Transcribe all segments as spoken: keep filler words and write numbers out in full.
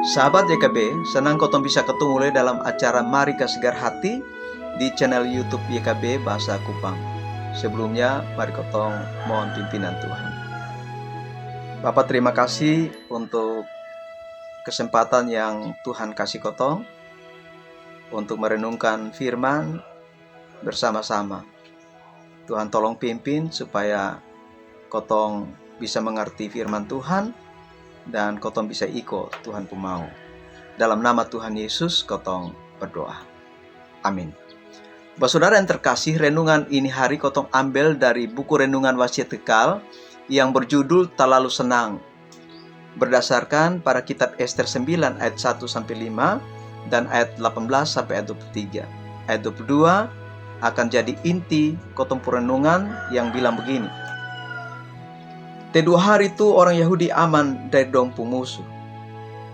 Sahabat Y K B, senang kotong bisa ketemu lai dalam acara Mari Kasegar Hati di channel YouTube Y K B Bahasa Kupang. Sebelumnya, mari kotong mohon pimpinan Tuhan. Bapa, terima kasih untuk kesempatan yang Tuhan kasih kotong untuk merenungkan firman bersama-sama. Tuhan tolong pimpin supaya kotong bisa mengerti firman Tuhan dan kotong bisa iko Tuhan pung mau. Dalam nama Tuhan Yesus kotong berdoa. Amin. Basaudara yang terkasih, renungan ini hari kotong ambil dari buku renungan Wasiat Kekal yang berjudul Talalu Senang, berdasarkan pada kitab Ester sembilan ayat satu sampai lima dan ayat delapan belas sampai ayat dua puluh tiga. Ayat dua puluh dua akan jadi inti kotong pung renungan yang bilang begini: Te dua hari tu orang Yahudi aman dari dong pung musuh.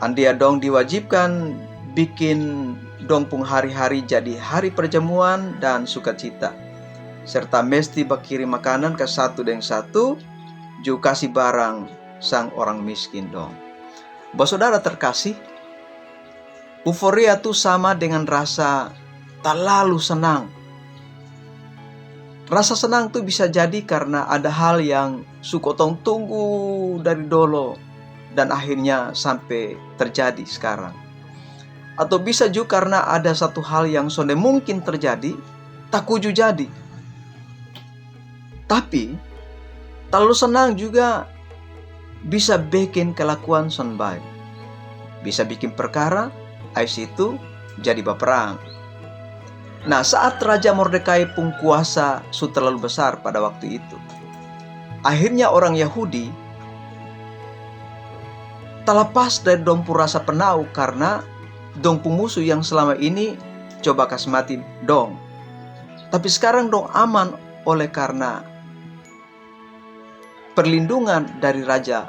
Andia dong diwajibkan bikin dong pung hari-hari jadi hari perjamuan dan sukacita, serta mesti bakirim makanan ka satu deng satu, ju kasi barang sang orang miskin dong. Basaudara terkasih, euforia tu sama dengan rasa talalu senang. Rasa senang tu bisa jadi karna ada hal yang su kotong tunggu dari dolo dan akhirnya sampe terjadi skarang. Atau bisa ju karna ada satu hal yang sonde mungkin terjadi, takuju jadi. Tapi, talalu senang juga bisa bikin kelakuan son bae. Bisa bikin perkara, ais itu jadi baperang. Nah, saat Raja Mordekai pung kuasa su terlalu besar pada waktu itu, akhirnya orang Yahudi talapas dari dong pung rasa penau karna dong pung musuh yang selama ini coba kas mati dong. Tapi skarang dong aman oleh karna perlindungan dari Raja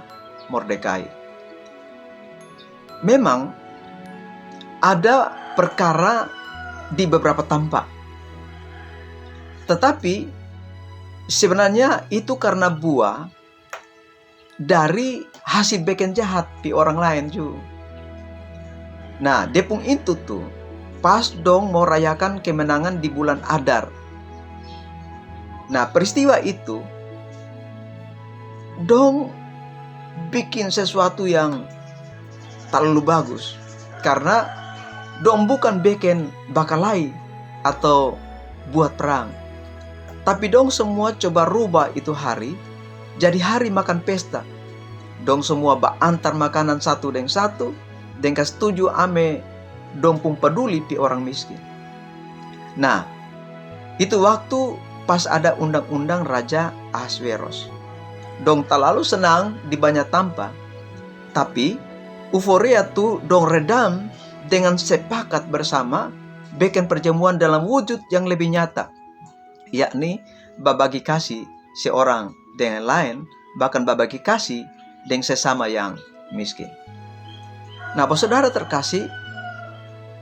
Mordekai. Memang ada perkara di beberapa tampa, tetapi sebenarnya itu karna buah dari hasil beken jahat pi orang laen ju. Nah, dia pung intu tu pas dong mau rayakan kemenangan di bulan Adar. Nah, peristiwa itu dong bikin sesuatu yang talalu bagus karna dong bukan beken bakalai atau buat perang, tapi dong semua coba rubah itu hari jadi hari makan pesta. Dong semua baantar makanan satu deng satu deng kas tuju ame dong pung paduli pi orang miskin. Nah, itu waktu pas ada undang-undang Raja Ahasveros. Dong talalu senang di banya tampa, tapi euforia tu dong redam dengan sepakat bersama beken perjamuan dalam wujud yang lebih nyata, yakni babagi kasi seorang deng laen, bahkan babagi kasi deng sesama yang miskin. Nah, basaudara terkasih,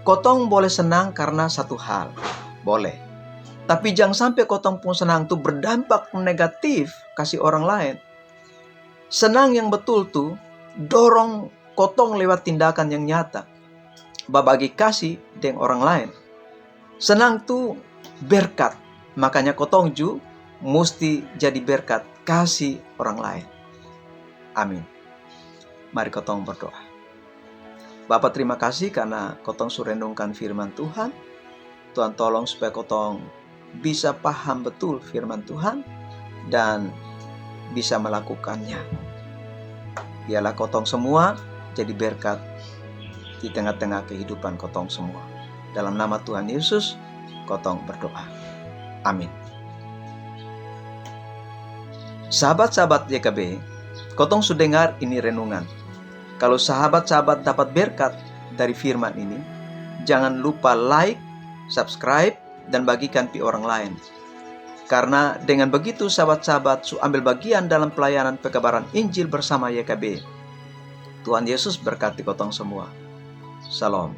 kotong boleh senang karna satu hal, boleh. Tapi jang sampe kotong pung senang tu berdampak negatif kasi orang laen. Senang yang betul tu dorong kotong lewat tindakan yang nyata, babagi kasi deng orang laen. Senang tu berkat, makanya kotong ju musti jadi berkat kasi orang laen. Amin. Mari kotong berdoa. Bapa, terima kasih karna kotong su renungkan firman Tuhan. Tuhan, tolong supaya kotong bisa paham betul firman Tuhan dan bisa melakukannya. Biarlah kotong semua jadi berkat di tengah-tengah kehidupan kotong semua. Dalam nama Tuhan Yesus, kotong berdoa. Amin. Sahabat-sahabat Y K B, kotong su dengar ini renungan. Kalo sahabat-sahabat dapat berkat dari firman ini, jangan lupa like, subscribe, dan bagikan pi orang laen. Karna dengan begitu sahabat-sahabat su ambil bagian dalam pelayanan pekabaran Injil bersama Y K B. Tuhan Yesus berkati kotong semua. Shalom.